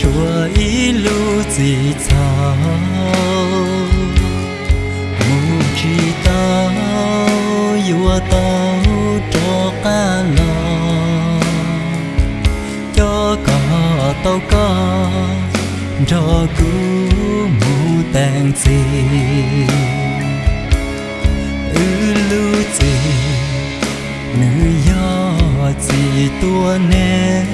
Ua ib lub txim txhaum mus tsis tau, yuav tau rov qab los, coj kom tau koj nrog kuv mus teem txim. Wb lub txim nws yog txim tuab neeg,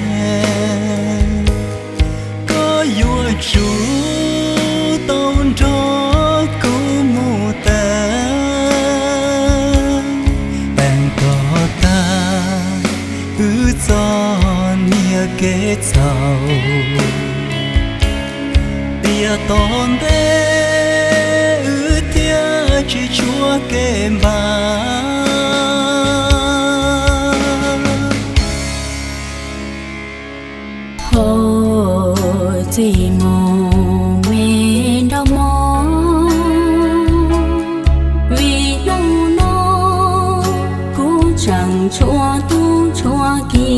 koj yuav tsum tau nrog kuv mus teem, teem kom tag wb txoj niag kev txhaum. Tiam tom ntej wb thiaj tsis tshuav kev npam. Thov txim mus me nraug mog, vim hnub no kuv tseem tshuav tub tshuav ki,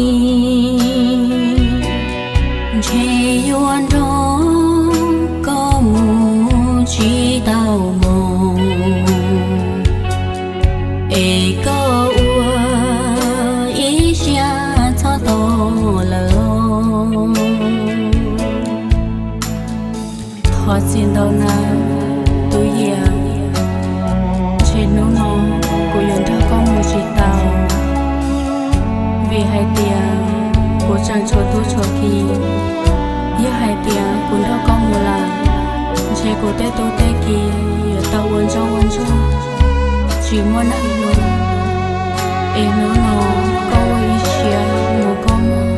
ntshe yuav nrog koj mus tsis tau mus, es koj ua ib siab txhob tau lawm. Thov txim ntau nawb tus Yias, ntshe hnub no kuv yuav nrog koj mus tsis tau, vim hais tias kuv tseem tshuav tub tshuav ki. Yog hais tias kuv nrog koj mus lawm, ntshe kuv tej tub tej ki yuav tau ua ntsuag ua ntsuag, tsis muaj neeg hlub. Es hnub no koj ua ib siab mus koj mog,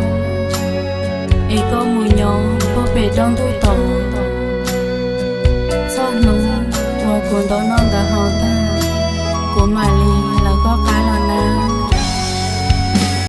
es koj mus nyob puag pem roob ntuj tod. Txog hnub uas kuv ntau noj ntau haus tag, kuv mam li lawv koj qab los na.